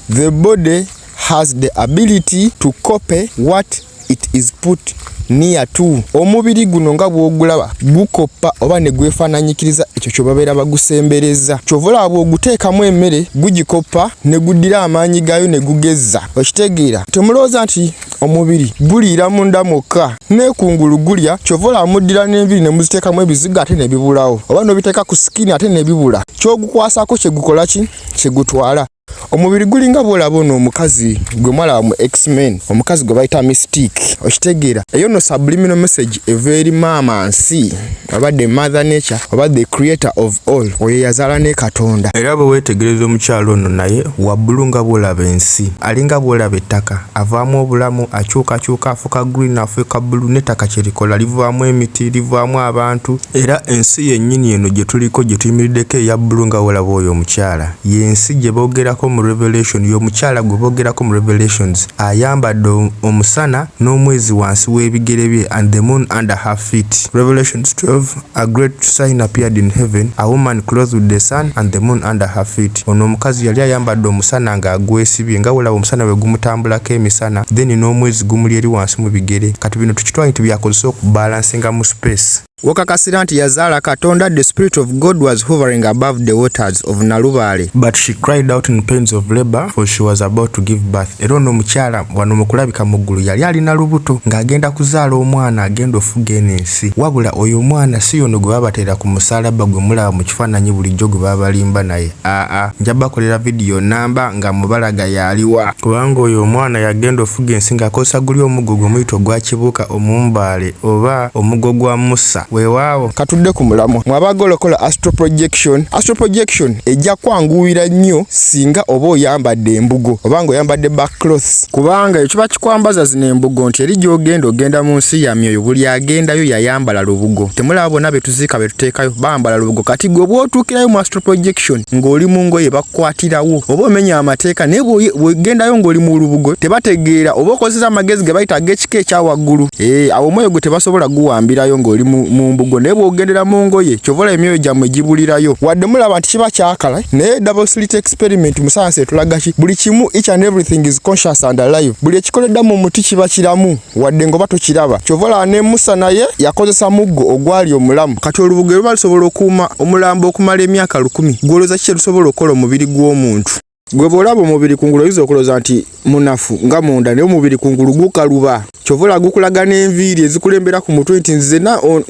The body has the ability to copy what it is put near to. Omubiri guno nga bw'ogulaba gukoppa oba ne gwefaananyikiriza ekyo kye babeera bagusembereza. Kyova olaba bw'oguteekamu emmere gugikoppa ne guddira amaanyi gaayo ne gugezza. Okitegeera? Temulowooza nti omubiri guliira munda mwokka, ne kungulu gulya. Kyova olaba muddira n'enviiri ne muziteekamu ebizigo ate ne bibulawo, oba n'obiteeka ku skin ate ne bibula. Ky'ogukwasako kye gukola ki? Kye gutwala. Omubiri gulinga bw'olaba ono omukazi gwe mwalaba mu X-Men, omukazi gwe bayita Mystique. Okitegeera? Eyo nno subliminal message eva eri maama nsi oba the mother nature oba the creator of all, oyo yazaala ne Katonda. Era bwe weetegereza omukyalo ono, naye wa bbulu nga bw'olaba ensi, alinga bw'olaba ettaka, avaamu obulamu, akyukakyuka, afuuka green, afuuka bbulu. N'ettaka kye likola, livaamu emiti, livaamu abantu. Era ensi yennyini eno gye tuliko, gye tuyimiriddeko, eya bbulu nga bw'olaba oyo omukyala, y'ensi gye boogerako mu Revelation. Y'omukyala gwe boogerako mu Revelations, ayambadde omusana n'omwezi wansi w'ebigere bye, and the moon under her feet. Revelations 12: "A great sign appeared in heaven, a woman clothed with the sun and the moon under her feet." Ono omukazi yali ayambadde omusana ng'agwesibye, nga bw'olaba omusana bwe gumutambulako emisana, then n'omwezi gumuli eri wansi mu bigere. Kati bino tukitwale nti byakozesa okubalansinga mu space. Wokakasira nti yazaala Katonda. The spirit of God was hovering above the waters of Nalubaale. But she cried out in pains of labor, for she was about to give birth. Era ono omukyala wano mu kulabika mu ggulu yali alina lubuto ng'agenda kuzaala omwana agenda ofuga eno ensi. Wabula oyo omwana si yono gwe babateera ku musaalaba gwe mulaba mu kifaananyi bulijjo gwe babalimba naye. Aa, nja bakolera vidiyo namba nga mubalaga yaliwa, kubanga oyo omwana yagenda ofuga ensi ng'akozesa guli omuggo gwe muyita ogwa Kibuuka Omumbaale oba omuggo gwa Musa. Weewaawo. Katudde ku mulamwa. Mwabagala okola astral projection, astral projection ejja kwanguwira nnyo singa oba oyambadde embugo oba nga oyambadde backcloths, kubanga ekiba kikwambaza zino embugo nti eri gy'ogenda, ogenda mu nsi ya myoyo. Buli agendayo yayambala lubugo. Temulaba bonna be tuziika be tuteekayo bambala lubugo? Kati gwe bw'otuukirayo mu astral projection ng'oli mu ngoye, bakukwatirawo oba omenya amateeka, naye bw'ogendayo ng'oli mu lubugo tebategeera oba okozesa amagezi ge bayita ag'ekika ekya waggulu. Ee, awo omwoyo gwe tebasobola guwambirayo ng'oli mu mbugo. Naye bw'ogendera mu ngoye, kyova olaba emyoyo gyammwe gibulirayo. Wadde mulaba nti kiba kyakala, naye double slit experiment mu sayansi etulaga ki? Buli kimu, each and everything is conscious and alive. Buli ekikoleddwa mu muti kiba kiramu wadde ng'oba tokiraba. Kyova olaba ne Musa naye yakozesa muggo ogwali omulamu. Kati olubugo luba lusobola okuuma omulambo okumala emyaka 1000, gwolooza ki kye lusobola okukola omubiri gw'omuntu? Gwe bw'olaba omubiri kungulu oyinza okulowooza nti munafu nga munda, naye omubiri kungulu gukaluba. Kyova olaba gukulaga n'enviiri ezikulembera ku mutwe nti nze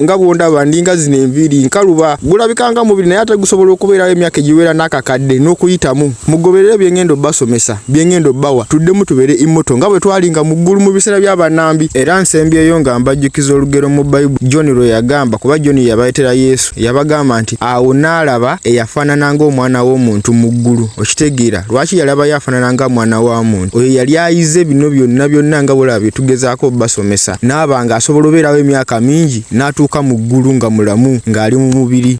nga bw'ondaba ndinga zino enviiri nkaluba. Gulabika nga mubiri, naye ate gusobola okubeerawo emyaka egiwera n'akakadde n'okuyitamu. Mugoberere byengenda obbasomesa, byengenda obbawa, tuddemu tubeere immortal nga bwe twalinga mu ggulu mu biseera by'abannambi. Era nsembyeyo nga mbajjukiza olugero mu Bayibuli John lwe yagamba, kuba John yabaleetera Yesu. Yabagamba nti awo n'alaba eyafaanana ng'omwana w'omuntu mu ggulu. Okitegeera lwaki yalabayo afaanana nga mwana wa muntu? Oyo yali ayize bino byonna byonna nga bwolaba bye tugezaako obbasomesa, n'aba ng'asobola obeerawo emyaka mingi n'atuuka mu ggulu nga mulamu ng'ali mu mubiri.